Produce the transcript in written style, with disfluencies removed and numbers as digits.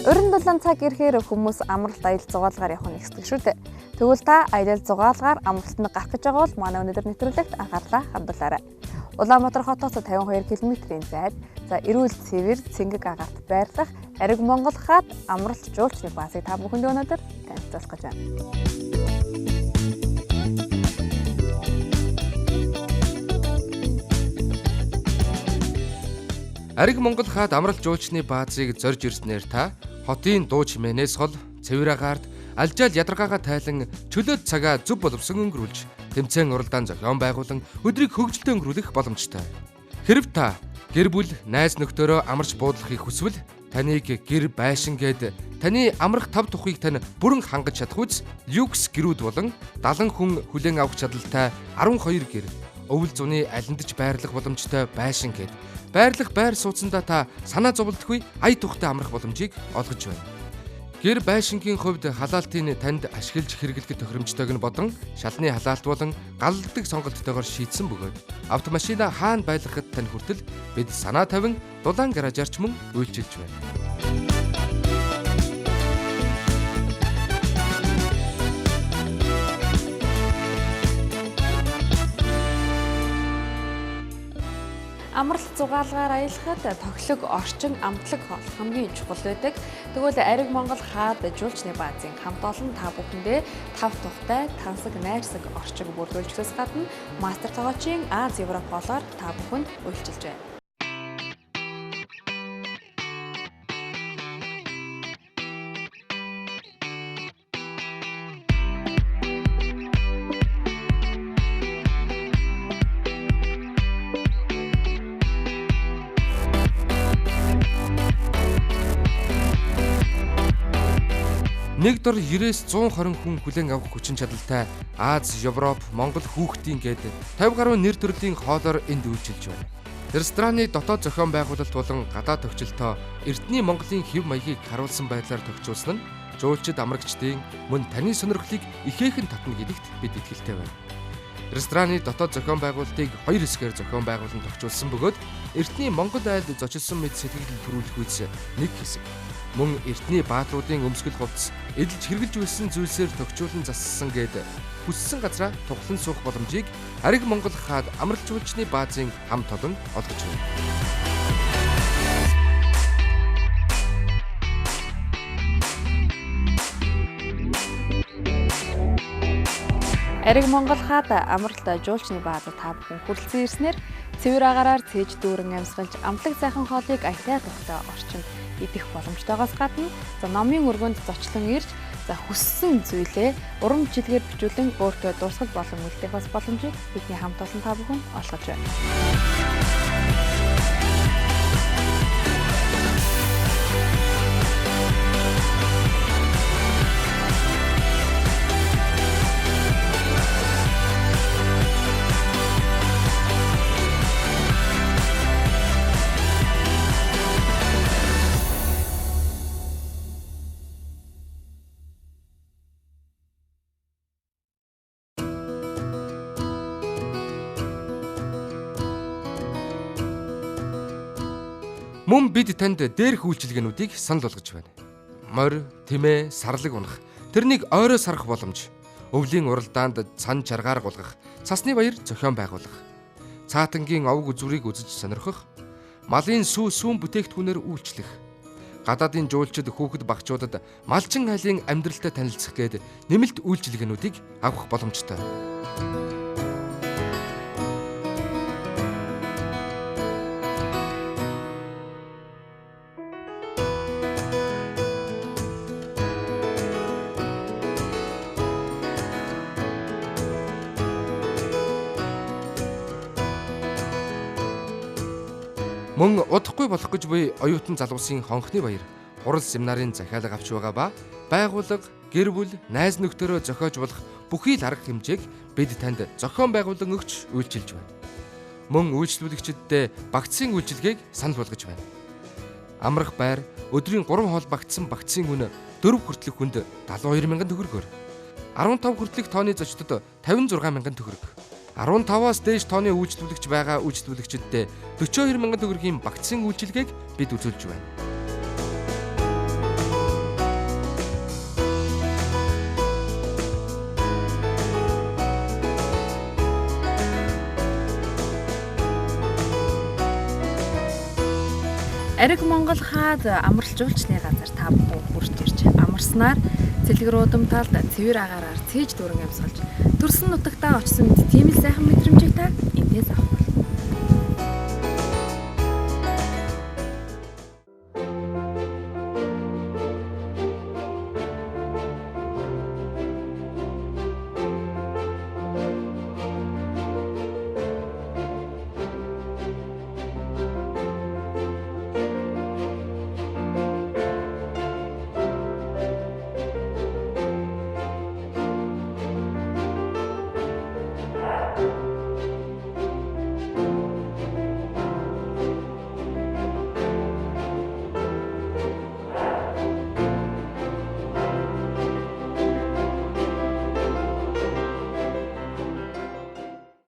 Уран дулаан цаг ирэхээр хүмүүс амралт аялал зугаалгаар явах нь ихсдэг шүү дээ. Тэгвэл та аялал зугаалгаар амралтанд гарах гэж байгаа бол манай өнөөдөр нэвтрүүлэгт анхаарлаа хандуулаарай. Улаанбаатар хотоос 52 км-ийн зайд за эрүүл цэвэр цэнгэг агаарт байрлах Ариг Монгол хаад амралт жуулчны баазыг та бүхэндээ өнөөдөр танилцуулах гэж байна. Ариг Монгол хаад амралт жуулчны баазыг зорж ирснээр та хотын дуу чимээнээс хол цэвэр агаарт алжаал ядаргаагаа тайлан чөлөөт цагаа зөв боловсон өнгөрүүлж тэмцээн уралдаан зохион байгуулан өдрийг хөгжилтэй өнгөрүүлэх боломжтой. Хэрв та гэр бүл найз нөхдөөрөө амарч буудлахыг хүсвэл таныг гэр байшин гээд таны амрах тав тухыг тань бүрэн хангаж чадах үз люкс гэрүүд болон 70 хүн хүлээн авах чадaltaй 12 гэр өвөл зуны алиндж байрлах боломжтой байшин гээд байрлах байр сууцсандаа та санаа зовлтгүй ая тухтай амрах боломжийг олгож байна. Гэр байшингийн хувьд халаалтын танд ашиглаж хэрэглэх тохиромжтойг нь бодон шалны халаалт болон галладаг сонголттойгоор шийдсэн бөгөөд автомашина хаана байлгахад тань хүртэл бид санаа тавин дулаан гаражаарч мөн үйлчилж байна. Амралт зугаалгаар аялахад тохилог орчин амтлаг хоол хамгийн чухал байдаг. Тэгвэл Ариг Монгол хаад жуулчны баазын хамт олон та бүхэндээ тав тухтай тансаг найрсаг орчин бүрдүүлжээс гадна мастер тогоочийн Аз Европ хоолоор та бүхэнд үйлчилж байна. Нэг дор 90-120 хүн хүлээн авах хүчин чадалтай Аз, Европ, Монгол хүүхдийн гээд 50 гаруй нэр төрлийн хоолоор энд үйлчилж байна. Рестораны дотоод зохион байгуулалт болон гадаад тохиолдолтоо эртний Монголын хэв маягийг харуулсан байдлаар тохижуулсан нь жуулчид амрагчдын мөн таны сонирхлыг ихээхэн татна гэдэгт бид итгэлтэй байна. Рестораны дотоод зохион байгуулалтыг хоёр хэсгээр зохион байгуулан тохижуулсан бөгөөд эртний Монгол айлд зочилсон мэд сэтгэл төрүүлэх үйс нэг хэсэг. Мөн эртний баатруудын өмсгөл хувцас эдэлж хэрглэж байсан зүйлсээр тохижуулан зассан гээд хүссэн газараа тухлан суух боломжийг Ариг Монгол хаад амралт жуулчны баазын хамт олон олгож байна. Ариг Монгол хаад амралт жуулчны бааз та бүхэн хүрэлцэн ирснээр цэвэр агаараар цээж дүүрэн амьсгалж амтлаг сайхан хоолыг аятай тухтай орчинд идэх боломжтойгоос гадна за номын өргөнд зочлон ирж за хүссэн зүйлээ урам чилгээр бичүүлэн өөртөө дурсгал болон үлдээх бас боломжийг бидний хамт олон та бүхэн олгож байна. Мөн бид танд дээрх үйлчилгээнүүдийг санал болгож байна. Морь, тэмээ, сарлаг унах, тэрнийг ойроо сарах боломж, өвлийн уралдаанд цан чаргаар гулгах, цасны баяр зохион байгуулах, цаатангийн овг үзүүрийг үзэж сонирхох, малын сүү сүүн бүтээгдэхүүнээр үйлчлэх, гадаадын жуулчид хүүхэд багчуудад малчин айлын амьдралтай танилцах гээд нэмэлт үйлчилгээнүүдийг авах боломжтой. Мөн удахгүй болох гэж буй оюутан залуусын хонхны баяр, хурал семинарын захиалга авч байгаа ба байгууллага, гэр бүл, найз нөхдөөрөө зохиож болох бүхий л арга хэмжээг бид танд зохион байгуулан өгч үйлчилж байна. Мөн үйлчлүүлэгчдэд багцын үйлчилгээг санал болгож байна. Амрах байр өдрийн 3 хоол багтсан багцын үн 4 хүртэлх хүнд 72 мянган төгрөгөөр, 15 хүртэлх тооны зочдод 56 мянган төгрөг, 15-аас дээш тооны үйлчлүүлэгч байгаа үйлчлүүлэгчдэд 42 мянган төгрөгийн багцын үйлчилгээг бид үзүүлж байна. Ариг Монгол хаад амралт жуулчны газар та бүхэн хурж ирж амарснаар цэлгэр удам талд цэвэр агаараар цээж дүүрэн амьсгалж төрсөн нутагтаа очсон мэт тийм л сайхан мэдрэмжийг та эндээс авах болно.